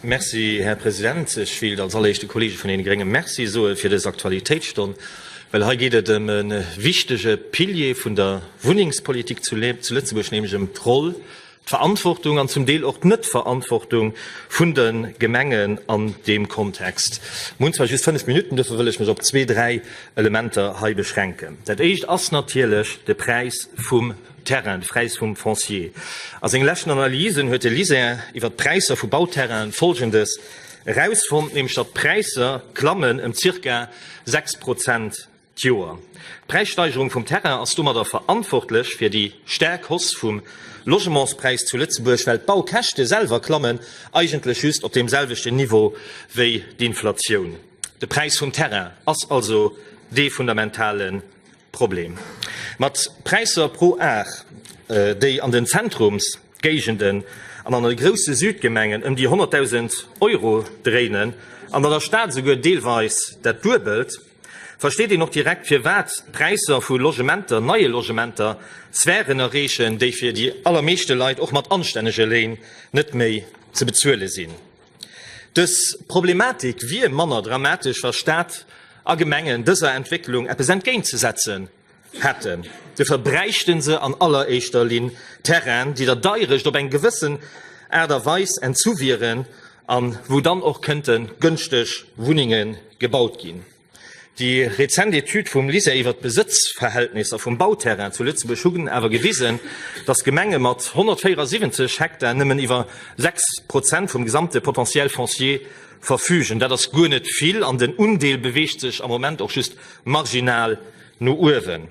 Merci, Här President. Ech wéilt als alleréischt de Kollege vun deene Grénge Merci soe fir dës Aktualitéitsstonn, well hei geet et ëm e wichtege Pilier vun der Wunnengspolitik zu Lëtzebuerg, nämlech ëm d'Roll, d'Verantwortung an zum Deel och d'Net-Verantwortung vun de Gemengen an deem Kontext. Mir hunn zwar just fënnf Minutten, duerfir wëll ech mech op zwee, dräi Elementer hei beschränken. Dat Éischt ass natierlech de Präis vum Terrain, de Präis vum Foncier. A senge leschten Analysen huet de LISER iwwer d'Präisser vu Bauterrainen Folgendes erausfonnt, nämlech datt d'Präisser klammen ëm zirka 6 Prozent d'Joer. D'Präissteigerung vum Terrain ass domadder verantwortlech fir déi staark Hausse vum Logementspräis zu Lëtzebuerg, well d'Baukäschte selwer klammen eigentlech just op deem selwechten Niveau wéi d'Inflatioun. De Präis vum Terrain ass also dee fundamentale Problem. Mat Präisser pro Ar, déi an den Zentrumsgéigenden an an de grousse Südgemengen ëm déi 100.000 Euro dréinen an an der Stad esouguer deelweis dat Duebelt, versteet een och direkt, firwat d'Präisser vu Logementer, neie Logementer, Sphären erreechen, déi fir déi allermeeschte Leit och mat anstännege Léin net méi ze bezuele sinn. Dës Problematik wier manner dramatesch, wa Staat a Gemengen dëser Entwécklung eppes entgéintzesetzen hätten. Duerfir bräichte se an alleréischter Linn Terrainen, déi der Deierecht op eng gewëssen Aart a Weis entzu wieren a wou dann och kënnte gënschteg Wunnenge gebaut ginn. Déi rezent Etüd vum LISER iwwer d'Besëtzverhältnisser vum Bauterrain zu Lëtzebuerg hunn awer gewisen, datt Gemenge mat 174 Hektar nëmmen iwwer 6 Prozent vum gesamte Potentiel foncier verfügen. Dat ass guer net vill an den Undeel beweegt sech am Moment och just marginal no uewen.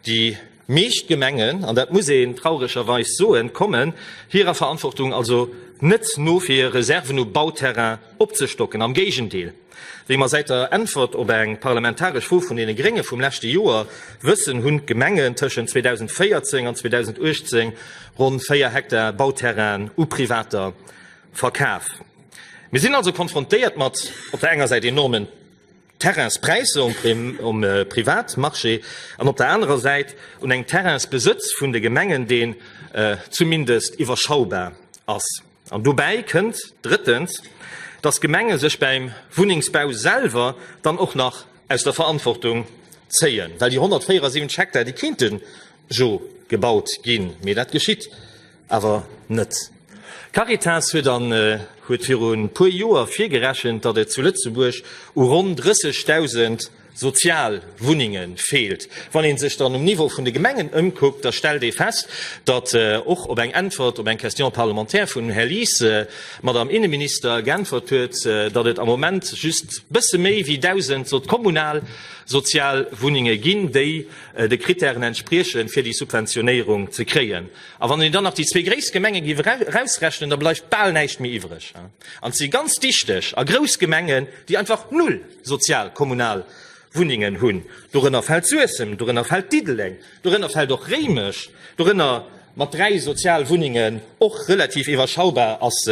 Déi meescht Gemengen, an dat muss een trauregerweis soen, kommen hirer Verantwortung also net no fir hir Reserven u Bauterrain opzestocken. Am Géigendeel, wéi mer säit der Äntwert op eng parlamentaresch Fro vun deene Grénge vum leschte Joer wëssen, hunn d'Gemengen tëschent 2014 an 2018 ronn 4 Hektar Bauterrainen u Privater verkaf. Mir sinn also konfrontéiert mat op der enger Säit enormen Terrainspräisser um Privatmarché an op der anerer Säit un engem Terrainsbesëtz vun de Gemengen, deen zumindest iwwerschaubar ass. An dobäi kënnt drëttens, dass d'Gemenge sech beim Wunnengsbau selwer dann och nach aus der Verantwortung zéien, well déi 174 Hektar, déi kéinte jo gebaut ginn, mee dat geschitt Awer net. D'Caritas huet an huet viru puer Joer virgerechent, datt et zu Lëtzebuerg u ronn 30.000 sozial Wunnenge feelt. Wann ee sech dann um Niveau vun de Gemengen ëmkuckt, da stellt ee fest, datt och op eng Äntwert op eng Question parlementaire vun Här Lies d'Madame Inneminister geäntwert huet, datt et am Moment just bësse méi wéi 1.000 sot kommunal sozial Wunnenge ginn, déi de Krittären entspriechen, fir déi Subventionéierung ze kréien. A wann een dann nach déi zwee gréisst Gemenge géif erausrechnen, da bleift bal näischt méi iwwreg. An et si ganz dichteg a grouss Gemengen, déi einfach null sozial kommunal Wunnengen hunn. Dorënner fält Suessem, dorënner fält Diddeleng, dorënner fält och Réimech, dorënner mat dräi sozial Wunnengen, och relativ iwwerschaubar, ass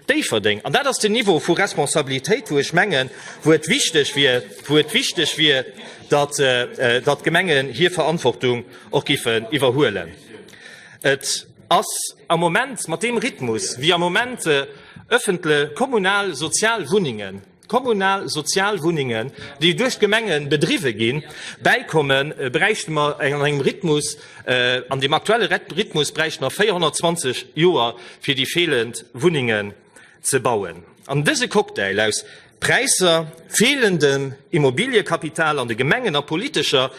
Déifferdeng. An dat ass den Niveau vu Responsabilitéit, wou ech mengen, wou et wichteg wier, wou et wichteg wier, datt d'Gemengen hir Verantwortung och giffen iwwerhuelen. Et ass am Moment mat deem Rhythmus, wéi am Moment ëffentle kommunal sozial Wunnengen, kommunal sozial Wunnengen, déi duerch d'Gemenge bedriwwe ginn, bäikommen, bräichte mer an engem Rhythmus, an deem aktuelle Rhythmus bräichte mer 420 Joer, fir déi feelend Wunnengen ze bauen. An dëse Cocktail aus Präisser, feelendem Immobiliëkapital an de Gemengen a politescher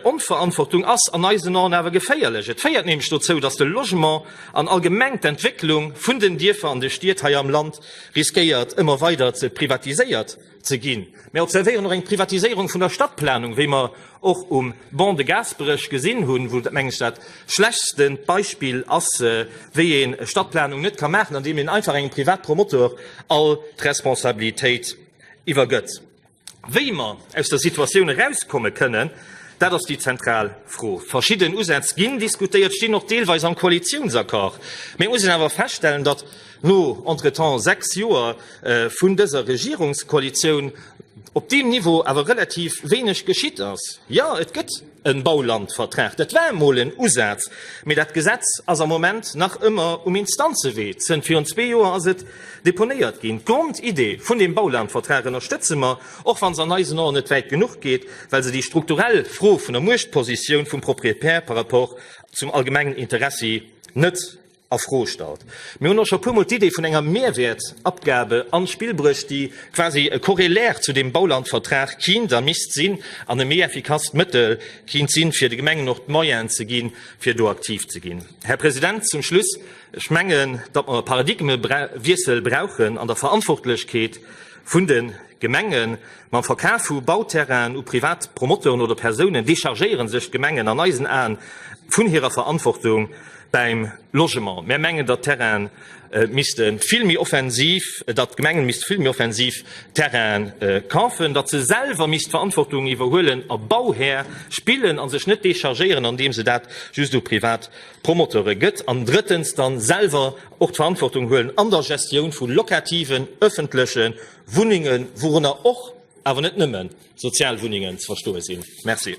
Onverantwortung ass an eisen Aen awer geféierlech. Et féiert nämlech dozou, datt de Logement an allgemeng d'Entwécklung vun den Dierfer an de Stied hei am Land riskéiert ëmmer weider ze privatiséiert ze ginn. Mir observéieren och eng Privatiséierung vun der Stadtplanung, wéi mer och um Ban de Gaasperech gesinn hunn, wou, meng ech, dat schlechtsten Beispill ass, wéi ee Stadtplanung net ka maachen, andeem een einfach engem Privatpromoteur all d'Responsabilitéit iwwergëtt. Wéi mer aus der Situatioun erauskomme kënnen, dat ass déi zentral Fro. Verschidden Usätz ginn diskutéiert, stinn och deelweis am Koalitiounsaccord. Mä et muss een awer feststellen, datt no entretemps 6 Joer vun dëser Regierungskoalitioun. op deem Niveau awer relativ wéineg geschitt ass. Jo, et gëtt e Baulandvertrag, dat war emol en Usaz, mee dat Gesetz ass am Moment nach ëmmer um Instanzewee. Zënt virun zwee Joer ass et deponéiert ginn. D'Grondidee vun deem Baulandvertrag ënnerstëtze mer, och wa se an eisen Aen net wäit genuch geet, well se déi strukturell Fro vun der Muechtpositioun vum Proprietär par rapport zum allgemengen Interessi net a Fro stallt. Mir hunn och scho puermol d'Idee vun enger Mehrwertabgabe an d'Spill bruecht, déi quasi e Corollaire zu deem Baulandvertrag kinnt a misst sinn an e méi effikasst Mëttel kinnt sinn, fir de Gemengen och d'Moyenen ze ginn, fir do aktiv ze ginn. Här President, zum Schluss, ech mengen, datt mer e Paradigmewiessel brauchen an der Verantwortlechkeet vun de Gemengen. Mam Verkaf vu Bauterrainen u privat Promoteuren oder Persounen dechargéiere sech d'Gemengen an eisen Aen vun hirer Verantwortung bäim Logement. Mär mengen, datt d'Terraine misste vill méi offensiv, datt d'Gemengen misste vill méi offensiv Terraine kafen, datt se selwer misst d'Verantwortung iwwerhuelen a Bauhär spillen a sech net dechargéieren, andeem se dat just u privat Promoteure gëtt. An drëttens dann selwer och d'Verantwortung huelen an der Gestioun vu locativen ëffentleche Wunnengen, wourunner och, awer net nëmmen, Sozialwunnengen ze verstoe sinn. Merci.